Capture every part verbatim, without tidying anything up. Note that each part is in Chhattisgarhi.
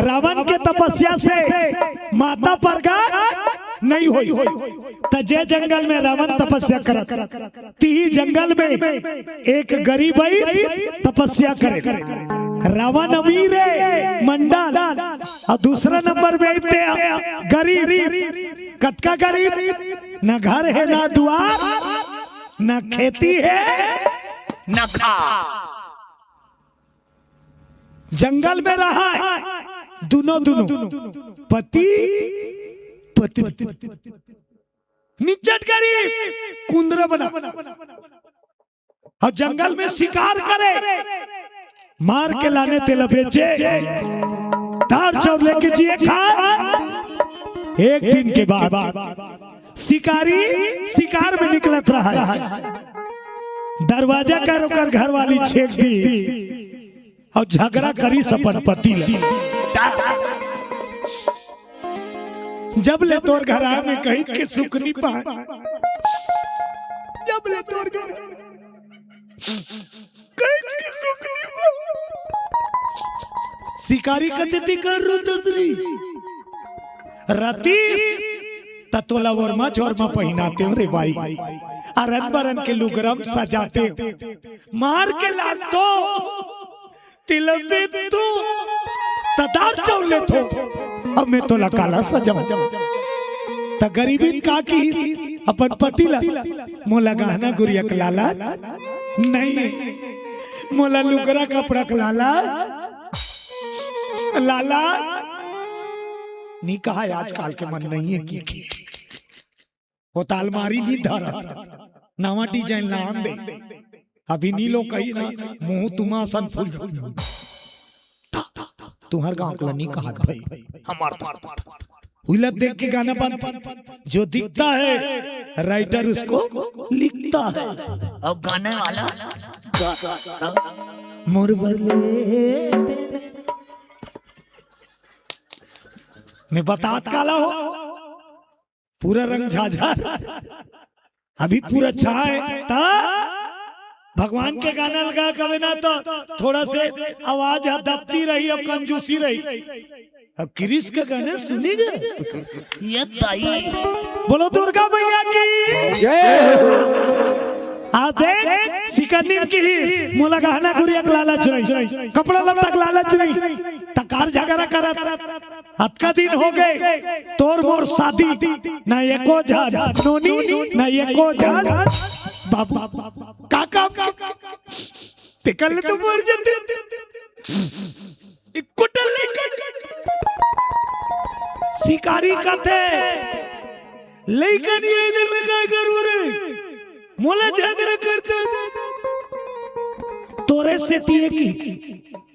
रावण के तपस्या से माता प्रगट नहीं होई। त जे जंगल में रावण तपस्या करत, तिही जंगल में एक गरीब आई तपस्या करे। रावण अमीर है मंडल, और दूसरा नंबर में आते गरीब। कतका गरीब? न घर है, न दुआर, न खेती है, न खार। जंगल में रहा है दुनों दुनों, पति पत्नी। निचट गरीब, कुंदरा बना। और जंगल में शिकार करे, मार के लाने तेला बेचे, दार चाउर लेके जिए खाए। एक दिन के बाद शिकारी शिकार में निकलत रहा है। दरवाजा कर ओकर घर वाली छेक दी और झगड़ा करिस अपन पति ले। जब ले तोर घर आए में कहीं के सुख नहीं पाए, जब ले तोर घर कहीं के सुख नहीं पाए। शिकारी कते ती कर रुदत रही रतीस, त तोला ओरमा झोरमा पहिनाते हो रे भाई, अरन बरन के लुगरम सजाते हो, मार के लातो तिलबे तू, त दार चाउर लेथो, अब मैं तोला काला सजाऊं। त गरीबिन का की अपन पति ला, मोला गहना गुरिया के लाला नहीं, मोला लुगरा कपड़ा के लाला, लाला नहीं कहा, आजकल के मन नहीं है की, की। वो त अलमारी नहीं धरत, नवा डिजाइन लान दे। अभी नी लो कही ना, मुंह तुमा सन फूल जाऊ। तुहर गांव के ला नहीं कहत भाई, हमार तो उलट देख के गाना बनता। जो दिखता है राइटर उसको लिखता है, और गाने वाला गाता। मोर बरले मैं बतात काला हो, पूरा रंग झाझर, अभी पूरा छाए ता भगवान के गाना लगा कवे ना तो थोड़ा से आवाज ह दबती रही, अब कंजूसी रही। अब क्रिस का गाना सुनेगा ये ताई। बोलो दुर्गा मैया की। आ देख शिकरनीम की ही मोला गहना गुरिया के लालच नहीं, कपड़ा लत्ता के लालच नहीं, तकार झगड़ा करत। अतका दिन हो गए तोर मोर शादी, ना एको झन नोनी, ना एको झन बाबू। का काम तेकर ले तो मर जाते। इक्को टल लेकर शिकारी कथे, लेकर ये दिन में काय करू रे, मोला झगड़ा करते तोरे सेती की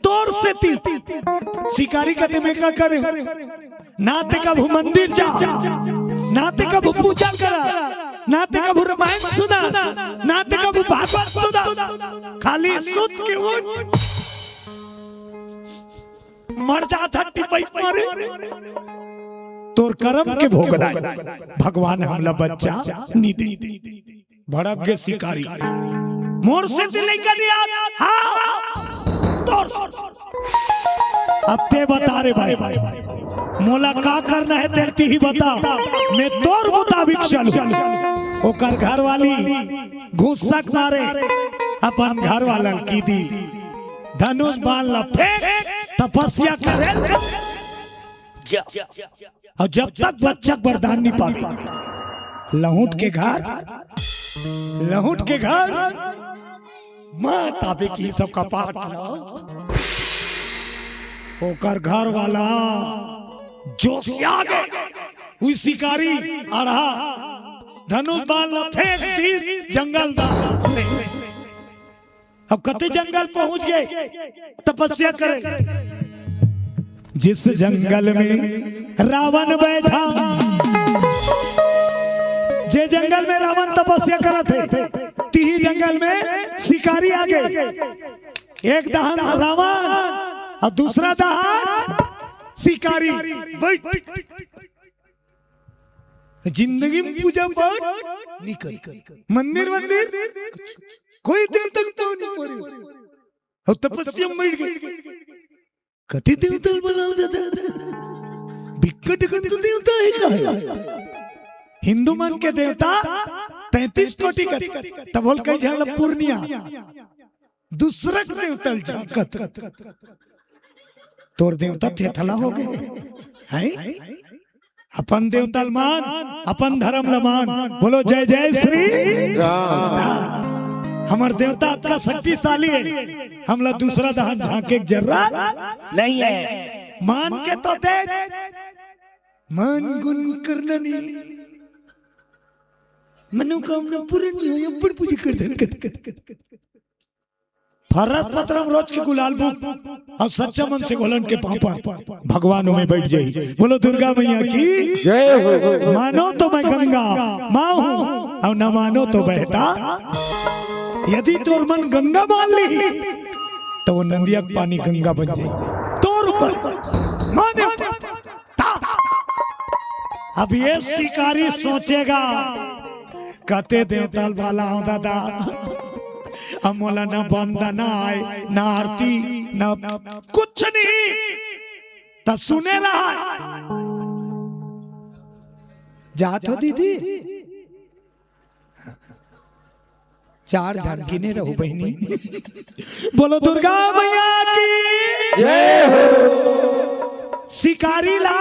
तोर सेती। शिकारी कथे मैं का करे, ना ते कभू मंदिर जा, ना ते कभू पूजा करा, ना ते कभू रामायण सुना, ना ते कभू भागवत सुना, खाली सुत के उठ मर जात ह टिपई मारे। तोर करम के भोगना भगवान हमला बच्चा नी दे। भड़क गे शिकारी, मोर सेती लइका नहीं आत। हाँ, तोर अब ते बता रे भाई, मोला का करना है तेल ती ही बता, मैं तोर मुताबिक चलू। ओकर घर वाली घुसक मारे अपन घर वाला की दी धनुष बाण ला फेंक तपस्या करे। जा। और जब तक बच्चा वरदान नहीं पावे, लहुट के घर, लहुट के घर, माँ ताबे की सब कपाट ला। ओकर घर वाला जोशिया गे, हुई शिकारी अड़हा धनुष बाण ला फेंक तीर जंगल दा। अब कते जंगल पहुंच गए तपस्या करे। जिस जंगल में रावण बैठा, जे जंगल में रावण तपस्या करत हे, तिही जंगल में शिकारी आ गे। एक दहान रावण और दूसरा दहान शिकारी। बैठ। जिंदगी में पूजा पाठ नहीं करी, मंदिर वंदिर कोई दिन तक तो नहीं पड़े। और तपस्या में बैठ गए। कति देवता ल बनाओ दादा। कटकन तो देवता हे का? हिंदू मन के देवता तैंतीस कोटि के, तब बोल कई झन ल पूर्णिया दूसरक देवता ल झंकत। तोर देवता थेथला हो गए हैं। अपन देवता ल मान, अपन धर्म ल मान। बोलो जय जय श्री राम। हमर देवता अतका शक्तिशाली है, हमला दूसरा दहन झांके के जरूरत नहीं है। मान के तो देख, मान गुण करना नहीं, मनोकामना पूरा नहीं हो, अब्बड़ पूजा कर दे। फरस पतरम रोज के गुलाल बुक अउ सच्चा मन से घोलन के पाँव पर भगवान ओमे बैठ जाई। बोलो दुर्गा मैया की जय हो। मानो तो मैं गंगा माँ हूँ अउ न मानो तो बहता। यदि तोर मन गंगा मान ली तो वो नंदिया के पानी गंगा बन जाई। तोर ऊपर, माने ऊपर। ता। अब ये शिकारी सोचेगा, कते देवता ल बलाओं दादा, अब मोला न वंदना आय, न आरती, न कुछ नहीं। त सुने रहा, जात हो दीदी, चार झन गिने रहू बहिनी। बोलो दुर्गा मैया की जय हो। शिकारी ला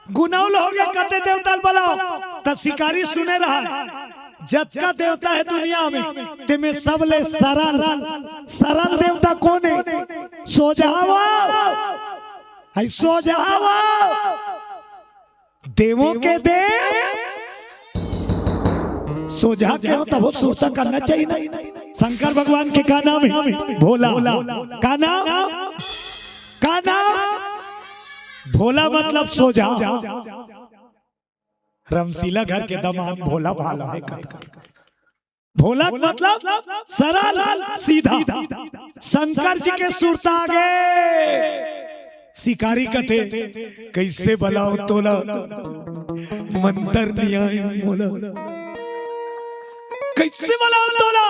गुनौल हो गया, कते देवता ल बलाओ। त शिकारी सुने रहा, जतका देवता हे दुनिया में, तेमे सबले सरल, सरल देवता कोन हे? सोझा आओ, है सोझा आओ। देवों के देव सोझा के हो, तब वो सुरता करना चाहिए ना। शंकर भगवान के का नाम है? भोला। का नाम? का नाम? भोला मतलब सोझा। रमशीला घर के दामाद भोला भाला है कथा। भोला मतलब सरल सीधा। शंकर जी के सुरता आगे शिकारी कथे, कैसे बलाओ तोला, मंतर नहीं आए मोला, कैसे बलाओ तोला।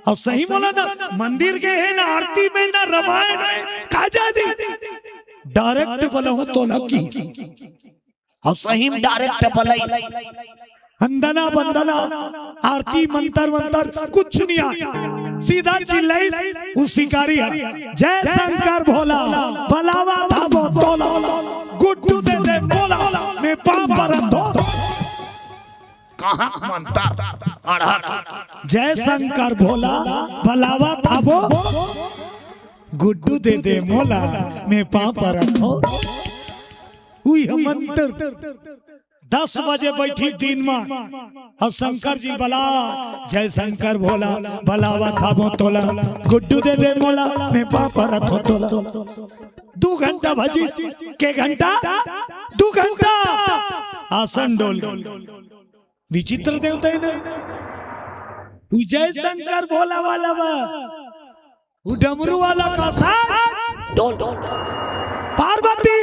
अब सही बोला ना, मंदिर के है ना आरती में, ना रामायण में, का जानी डायरेक्ट बलाओ तोला की। अउ सही में डायरेक्ट बलई। अंदना बंदना, आरती मंतर वंतर कुछ नहीं आय। सीधा चिल्लई उ शिकारी हे, जय शंकर भोला, बलावा था वो तोला, गुड्डू दे दे मोला, मैं पाँव परत हों। कहाँ मंतर अड़हक? जय शंकर भोला, बलावा था वो, गुड्डू दे दे मोला, मैं पाँव परत हों। उही मंतर। दस बजे बैठी दिन में, अउ शंकर जी बला, जय शंकर भोला, बलावा था वो तोला, गुड्डू दे दे मोला, मैं पाँव परत हों तोला। दू घंटा भजी, के घंटा? दू घंटा। आसन डोल। विचित्र देवता है ना। उ जय शंकर भोला वाला बा। उ डमरू वाला का साथ डोल डोल। पार्वती,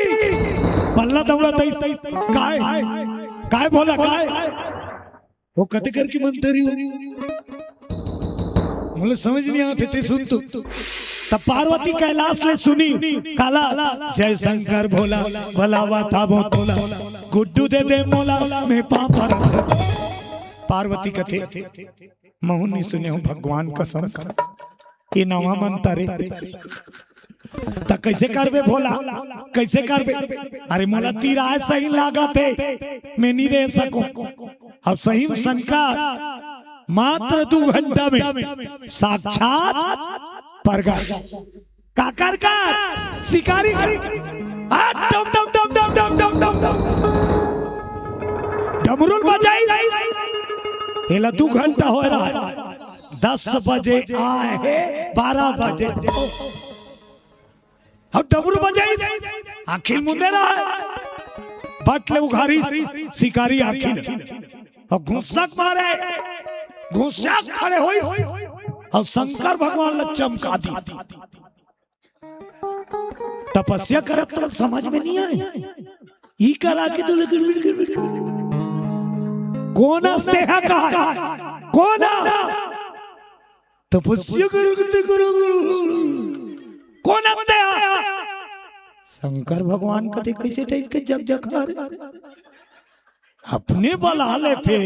पल्ला दौड़ा तई, काय? काय भोला, काय? वो कते कर की मंतरी हो? मोला समझ नहीं आते, ते सुन तू। तब पार्वती कैलाश ले सुनी, काला, जय शंकर भोला, बलावा था वो तोला, गुड्डू दे दे मोला, मैं पाँव परत। पार्वती कथे, महू नहीं सुने हूँ भगवान कसम का, ये नवा मंतर हे। त कैसे करबे भोला, कैसे करबे? अरे मोला तीर आय सही लागत हे, मैं नहीं रह सकूं। अउ सही में शंकर मात्र दू घंटा में साक्षात प्रगट। काकर का? शिकारी का। आ, डम, डम, डम। डमरू ल बजाई। एला दू घंटा हो रहा है। दस बजे आए हे, बारह बजे। अब डमरू बजाई। आँखी ल मुंदे रहा है। बट ले उघारी शिकारी आँखी ल। अउ घुसक मारे। घुसक खड़े होई। अउ शंकर भगवान ल चमका दी। तपस्या करत तो समझ में नहीं आए। ई करा के तो गड़बड़, गड़बड़, गड़बड़। कोन अस तेहा कहा? कोन अस? तपस्या करत ते करा। कोन अस तेहा? शंकर भगवान कथे, "कइसे टाइप के जकजकहा रे?" अपने बला लेथे,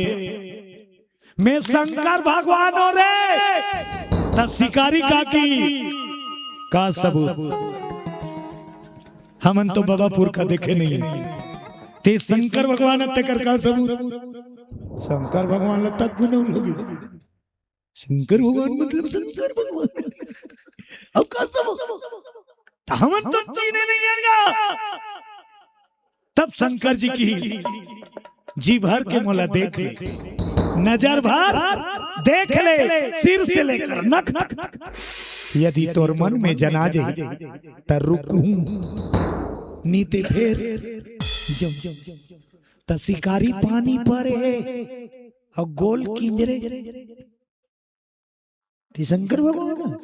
"मैं शंकर भगवान हो रे।" त शिकारी कहा कि, "का सबूत? हमन तो बबापुरखा देखे नहीं है, ते शंकर भगवान हस तेकर का सबूत?" शंकर भगवान ल तक गुनौन होगे। शंकर भगवान मतलब शंकर भगवान। अउ का सबूत? त हमन तो चीने नहीं हन गा। तब शंकर जी कहिस, "जी भर के मोला देख ले, नजर भर देख ले, सिर से लेकर नख तक। यदि तोर मन में जना जाही, त रुकहूं, नी ते फेर जम।" त शिकारी पानी परे हे अउ गोल किंजरे। ते शंकर भगवान,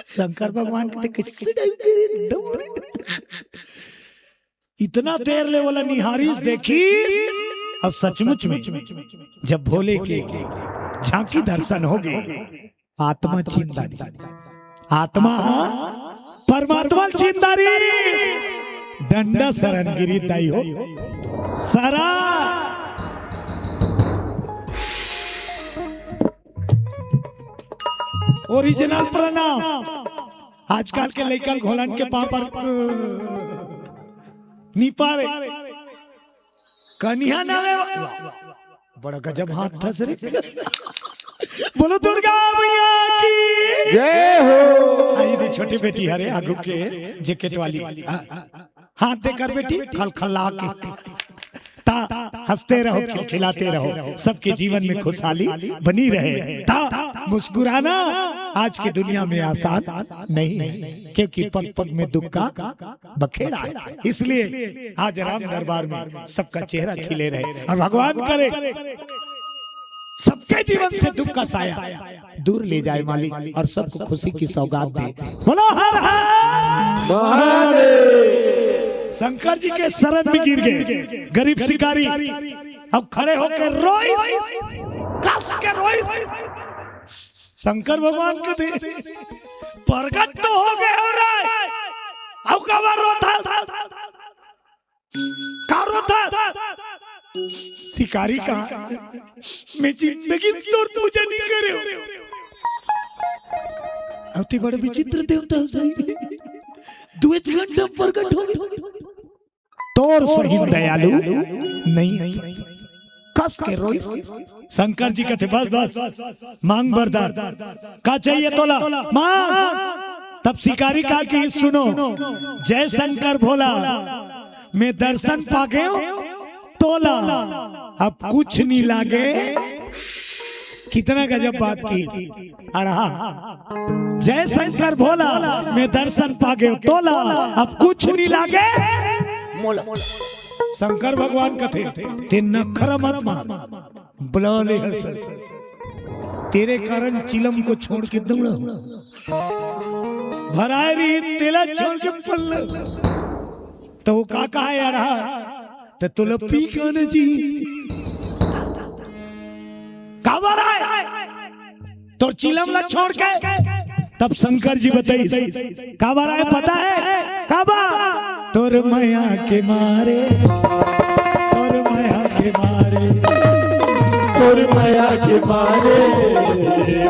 शंकर भगवान कथे, "कइसे टाइप के रे, एकदम रे।" इतना देर ले ओला निहारिस, देखिस, अउ सचमुच में जब भोले के झांकी दर्शन होगे, आत्मा चिंता नहीं, आत्मा परमात्मा ल चिंता नहीं, डंडा सरन गिरी दाई हो सारा। ओरिजिनल प्रणाम। आजकल के लइका घोलन के पापर नी पारे। कनिहा नावे, बड़ा गजब हाथ थस रे। बोलो दुर्गा मैया की। जय हो। आई दे छोटी बेटी हरे आगू के जैकेट वाली। हाँ, हाँ। हाथ देकर बेटी खलखला के। ता हंसते रहो, खिलखिलाते रहो, सबके जीवन में खुशहाली बनी रहे। ता मुस्कुराना आज की दुनिया में आसान नहीं है, क्योंकि पग पग में दुख का बखेड़ा है। इसलिए आज राम दरबार में सबका चेहरा खिले रहे और भगवान करे सबके जीवन से दुख का साया दूर ले जाए मालिक, और सबको खुशी की सौगात दे। बोलो हर हर महादेव। शंकर जी के शरण में गिर गए गरीब शिकारी। अब खड़े होकर रोइस, कस के रोइस। शंकर भगवान के दे प्रगट तो हो गए हो रे, अब कबर रोता? का रोता? शिकारी कहा, "मैं जिंदगी में तोर पूजा नहीं करे हो। अउ ते बड़ विचित्र देवता हो, दू एक घंटा प्रगट हो गए। तोर सही दयालु नहीं।" कस के रोइस। शंकर जी कथे, "बस, बस, मांग वरदान, का चाहिए तोला, मांग।" तब शिकारी कहा कि, "सुनो, जय शंकर भोला, मैं दर्शन पा गयो तोला, अब कुछ नहीं लागे।" कितना गजब बात की। अड़हा, "जय शंकर भोला, मैं दर्शन पा गयो तोला, अब कुछ नहीं लागे मोला।" शंकर भगवान कथे, "ते नखरा मत मार, बुला ले हर सर। तेरे कारण चिलम को छोड़ के दौड़ा हूँ। भराए रही तेला छोड़ के पल्ला।" तो वो का कहा यार, "त तोला पी के आना चाहिए।" काबर आए तोर चिलम ला छोड़ के? तब शंकर जी बताइस, काबर आए पता है? काबर? तोर मया के मारे, तोर मया के मारे, तोर मया के मारे,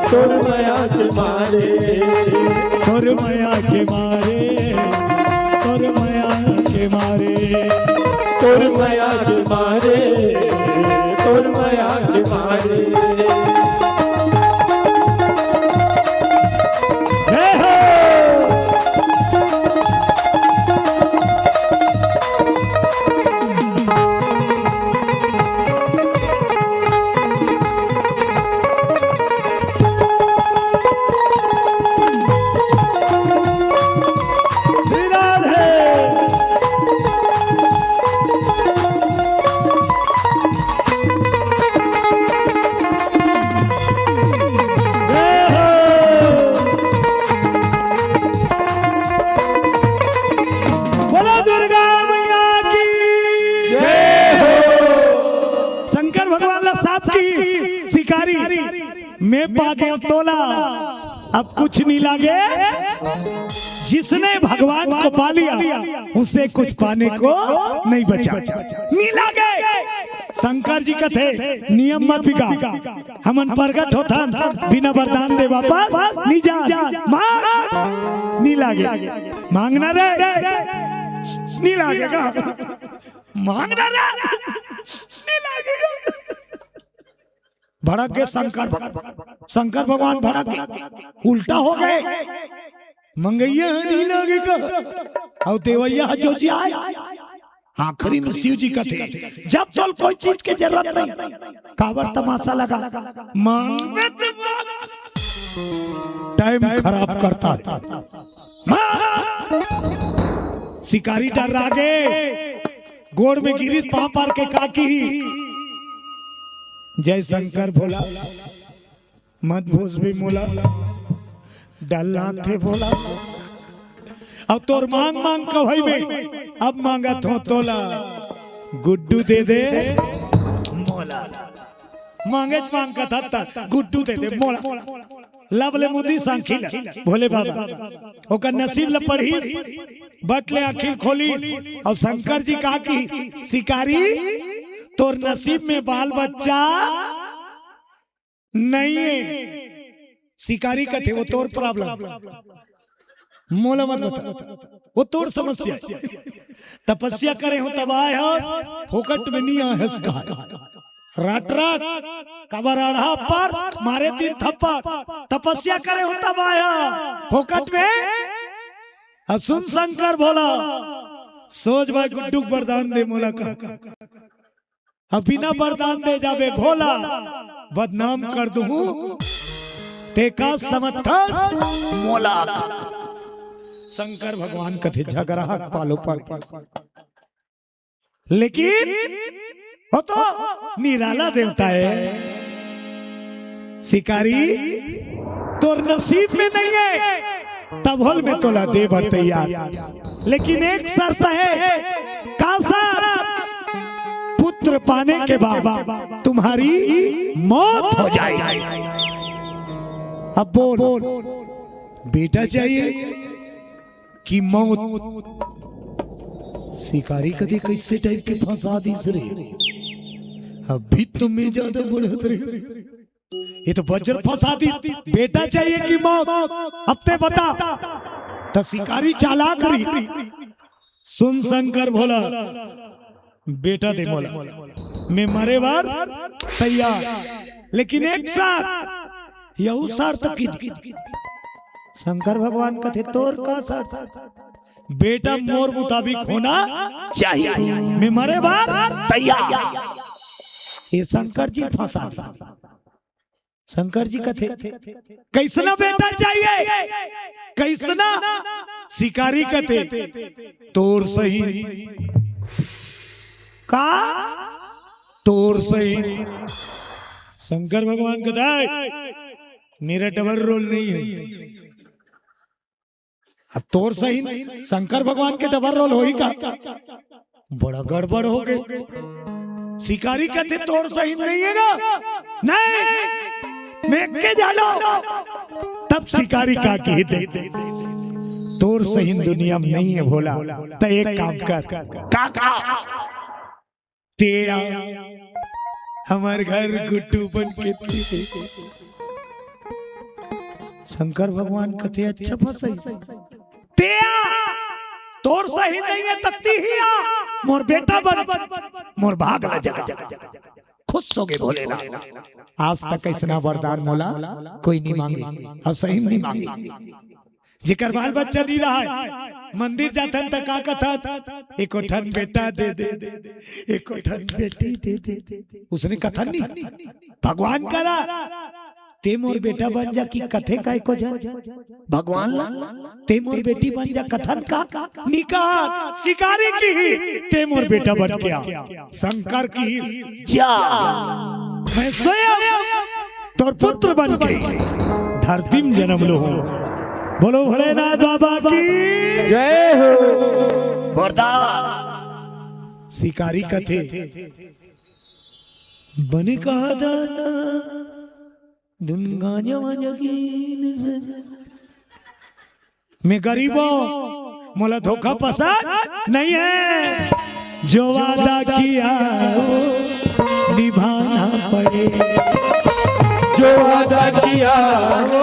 तोर मया के मारे, तोर मया के मारे, तोर मया के मारे, तोर मया के मारे, तोर मया के मारे। जय हो। श्री राधे। बोलो दुर्गा मैया की जय हो। शंकर भगवान ला साफ की शिकारी, मैं पा गयो तोला, अब कुछ नहीं लागे। जिसने भगवान को पा लिया, उसे कुछ पाने को नहीं बचा। नी लागे। शंकर जी कथे, नियम मत बिगाड़। हमन प्रगट होथन, बिना वरदान दे वापस नी जान। मांग, नी लागे। मांगना रे, नी लागेगा। मांगना रे, नी लागेगा। भड़क गए शंकर भग-, शंकर भगवान भड़क गए, उल्टा हो गए। मंगैया ह नी लागे का, अउ देवैया ह जोजियाय। आखिरी में शिव जी कथे, जब तोल कोई चीज के जरूरत नहीं, काबर तमाशा लगा, मांगबे त मांग। टाइम खराब करता है। मांग। शिकारी डर्रा गे, गोड़ में गिरिस, पांव पर के का किही, जय शंकर भोला, मत भोजबे मोला, डर लागथे भोला। अब तोर मांग मांग कहोई में, अब मांगत हों तोला, गुड्डू दे दे मोला। मांगेच मांग कथा त, गुड्डू दे दे मोला। लब ले मुंदी सांखी ल, भोले बाबा ओकर नसीब ल पढ़िस, बट ले आंखी ल खोलिस, अउ शंकर जी कहा कि शिकारी, तोर नसीब में बाल बच्चा नहीं है। शिकारी कथे, वो तोर प्रॉब्लम, मोला मत बता, वो तोर समस्या है। तपस्या करे हों तब आय हस, फोकट में नी आय हस का। रात रात कबर अड़हा पर मारे तीन थप्पड़। तपस्या करे हों तब आय हस, फोकट में। अ सुन शंकर भोला, सोच भाई गुड्डू के वरदान दे मोला का। अब बिना वरदान दे जाबे भोला, बदनाम कर दूं ते का समझथस मोला। शंकर भगवान कथे झगरा पालो पड़। लेकिन वो तो निराला देवता है। शिकारी, तोर नसीब में नहीं है, तब होल में तोला दे बर तैयार। लेकिन एक शर्त है, का शर्त? पुत्र पाने के बाद तुम्हारी मौत हो जाए। अब बोल, बेटा चाहिए कि मौत? शिकारी कथे, कैसे टाइप के फंसा दिस रे, अभी तो मैं ज्यादा बढ़त रहे। ये तो वज्र फंसा दिस, बेटा चाहिए कि मौत? अब ते बता। त शिकारी चालाक रही, सुन शंकर भोला, बेटा दे मोला, मैं मरे बर तैयार, लेकिन एक शर्त, यहू शर्त कि शंकर भगवान कथे, तोर का शर्त? बेटा मोर मुताबिक होना चाहिए, मैं मरे बर तैयार। ये शंकर जी फंसा दिस। शंकर जी कथे, कैसना बेटा चाहिए, कैसना? शिकारी कथे, तोर सही। का? तोर सही। शंकर भगवान कथे, मेरा डबल रोल नहीं है। अब तोर सही, शंकर भगवान के डबल रोल होही का? बड़ा गड़बड़ हो गए। शिकारी कथे, तोर सही नहीं है ना? नहीं, मैं के जानो। तब शिकारी का कही दे, तोर सही दुनिया में नहीं है भोला, त एक काम कर। का, का? ते आ, हमर घर गुड्डू बन के ती। शंकर भगवान कथे, अच्छा फंसई। ते आ, तोर सही नहीं है, तब ती ही आ, मोर बेटा बन, मोर भाग ला जगा। खुश हो गए भोलेनाथ। आज तक ऐसना वरदान मोला कोई नहीं मांगे, अउ सही नहीं मांगे। जेकर बाल बच्चा नहीं रहा है, मंदिर जाथन त का कथन, एको ठन बेटा दे दे, एको ठन बेटी दे दे। उसने कथन नहीं, भगवान करा, ते मोर बेटा बन जा कि कथे का एको झन? भगवान ला, ते मोर बेटी बन जा कथन का? निकार, शिकारी की ही, ते मोर बेटा बन के आ, शंकर की ही, जा। मैं स्वयं तोर पुत्र बन के धरती में जन्म लो हूँ। बोलो भोलेनाथ बाबा की जय हो। वरदान। शिकारी कथे, बने कहा दाना, दुन गांजा वांजा कीन से। मैं गरीब हूँ, मोला धोखा पसंद नहीं है। जो वादा किया निभाना पड़े, जो वादा किया वो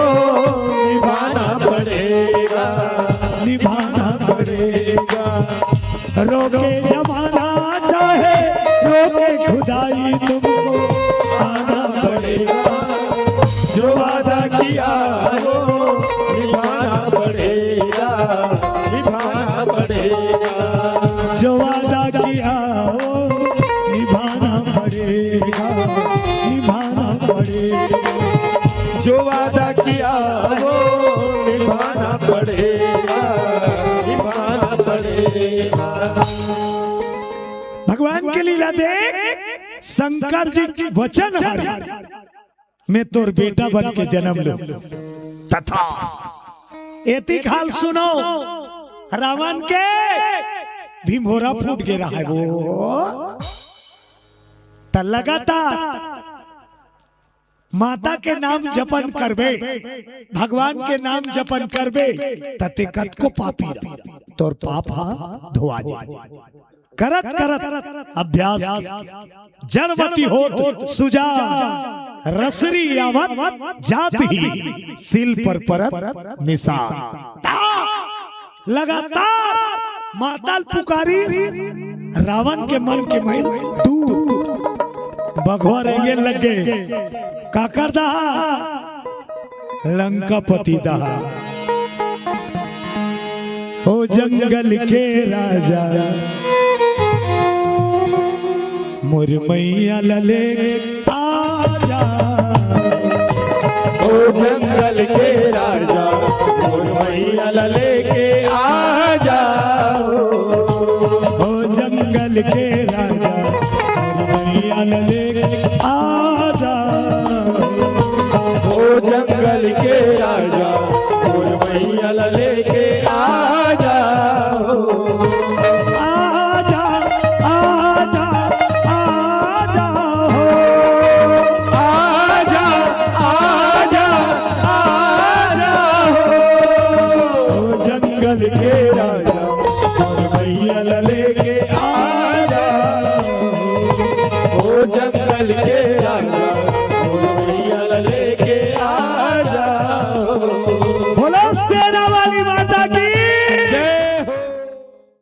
निभाना पड़ेगा, निभाना पड़ेगा। रोके जमाना चाहे रोके खुदाई, तुमको आना पड़ेगा। जो वादा किया वो निभाना पड़ेगा, निभाना पड़ेगा। जो वादा किया वो निभाना पड़ेगा, निभाना पड़ेगा। जो वादा किया वो निभाना पड़ेगा, निभाना पड़ेगा। भगवान के लीला देख, शंकर जी के वचन हरे, मैं तोर बेटा बन के जन्म लूं। तथा एतिक हाल सुनो, रावण के भीमभोरा फूट गे रहा है वो। त लगातार माता के नाम जपन करबे, भगवान के नाम जपन करबे, त ते कतको पापी रह, तोर पाप हा धोआ जाए। करत करत अभ्यास के जड़मति होत सुजा, रसरी आवत जात ही, सिल पर परत निशान। ता लगातार माता ल पुकारी, रावण के मन के मैल दूर। बघवा रेंगे लगे, काकर दहा, लंकापति दहा। ओ जंगल के राजा, मोर मैया ल ले आजा। ओ जंगल के राजा, मोर मैया ल लेके आजा। ओ जंगल के राजा, मोर मैया ल लेके आजा। ओ जंगल के राजा, मोर मैया ल लेके आजा। आजा, आजा, आजा हो। आजा, आजा, आजा हो। ओ जंगल के राजा, मोर मैया ल लेके आजा। ओ जंगल के